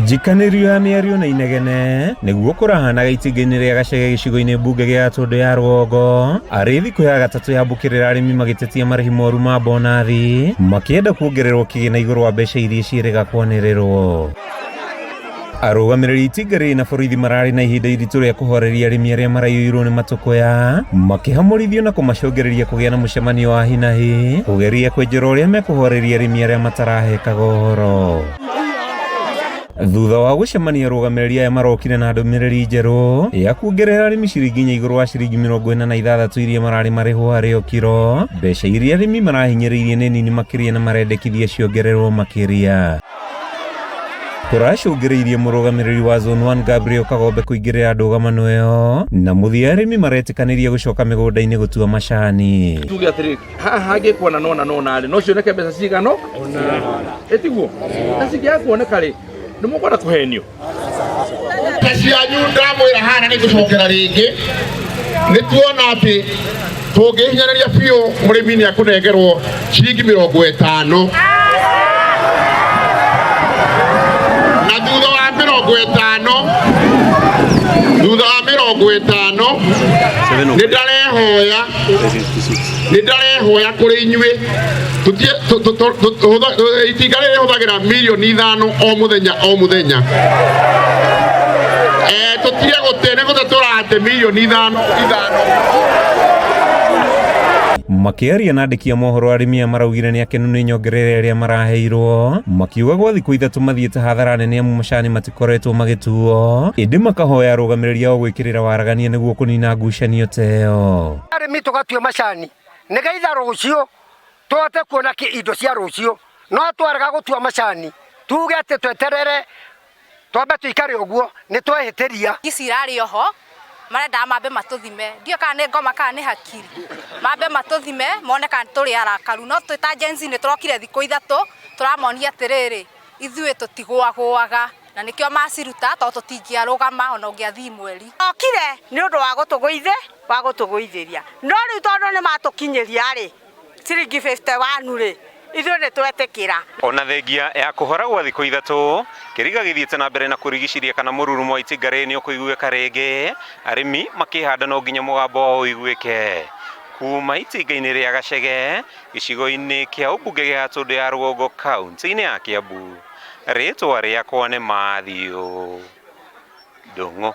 Njikanĩrio ya mĩario na inegene nĩguo kũrahanaga itinga-inĩ rĩa Gacege gĩcigo-inĩ mbunge gĩa Gatũndũ ya Rũgongo arĩ thikũ ya gatatũ ya mbũkĩrĩra arĩmi magĩtetia marĩhi moru ma bonathi makĩenda kuongererwo kĩgĩna igũrũ wa mbeca iria ciĩrĩga kwanĩrĩrwo. Arũgamĩrĩri itinga rĩrĩ na borithi mararĩ na ihinda iritũ rĩa kũhoreria arĩmi arĩa maraiyũirwo nĩ matũkũya makĩhamũrithio na kũmacũngĩrĩria kũgĩa na mũcemanio wa hinahi kũgeria kwenjera ũrĩa mekũhoreria arĩmi arĩa matarahekaga ũhoro. Thutha wa gũcemania arũgamĩrĩri aya marokire na ndũmĩrĩri njerũ ya kuongerera arĩmi ciringi inya igũrũ wa ciringi 46 iria mararĩ marĩhwo harĩ o kiro. Mbeca iria arĩmi marahinyĩrĩirie nĩ nini makĩria na marendekithia ciongererwo makĩria. Kũracũngĩrĩirie mũrũgamĩrĩri wa Zone 1 Gabriel Kagombe kũingĩrĩra ndũgamano ĩyo na mũthia arĩmi maretĩkanĩria gũcoka mĩgũnda-inĩ gũtua macani. Tuge atĩrĩ, haha hangĩkwo na nona nona rĩ, no cioneke mbeca cigana ĩtiguo? Na cingĩaga kuoneka rĩ, nĩ mũkwenda kũhenio? Ta cianyu ndamwĩra haha nĩ ngũcokera rĩngĩ, nĩ tuona atĩ tũngĩhinyĩrĩria biũ mũrĩmi nĩ akũnengerwo ciringi 50, na thutha wa 50, thutha wa 50 nĩ ndarehoya, nĩ ndarehoya kũrĩ inyuĩ itinga rĩrĩ rĩhũthagĩra mirioni 5 o mũthenya o mũthenya. Tũtige gũte nĩ gũte tũrate mirioni 5 5. Makĩaria na andĩki a mohoro arĩmi aya maraugire nĩ akenu nĩ nyongerera ĩrĩa maraheirwo, makiuga gwa thikũ 3 mathiĩte hathara nene amu macani matikoretwo magĩtuo, ĩndĩ makahoya arũgamĩrĩri ao gwĩkĩrĩra waragania nĩguo kũnina ngucanio ta ĩyo. Arĩmi tũgatua macani nĩgetha rũciũ tũhote kuona indo cia rũciũ, no twarega gũtua macani tuge atĩ tweterere twambe tũikare ũguo nĩ twehĩtĩria. Ici irarĩ oho marendaga mambe matũthime, ndiũĩ kana nĩ ngoma kana nĩ hakiri, mambe matũthime mone kana tũrĩ arakaru, no twĩ ta Gen Z nĩ tũrokire thikũ 3 tũramonia atĩrĩrĩ, ithuĩ tũtigũagũaga na nĩkĩo maciruta tondũ tũtingĩarũgama ona ũngĩathiĩ mweri. Okire nĩ ũndũ wa gũtũgũithĩ wa gũtũgũithĩria, no rĩu tondũ nĩ matũkinyĩria rĩ ciringi 51 rĩ, ithuĩ nĩ twetĩkĩra. Ona thengia ya kũhora gwa thikũ 3, kĩriga gĩthiĩte na mbere na kũrigicĩria kana mũrurumo wa itinga rĩrĩ nĩũkũiguĩka rĩngĩ, arĩmi makĩhanda no nginya mũgambo wao ũiguĩke. Kuma itinga-inĩ rĩa Gacege, gĩcigo-inĩ kĩa ũmbunge gĩa Gatũndũ ya Rũgongo kauntĩ-inĩ ya Kiambu, rĩtwa rĩakwa nĩ Matthew Ndung'u.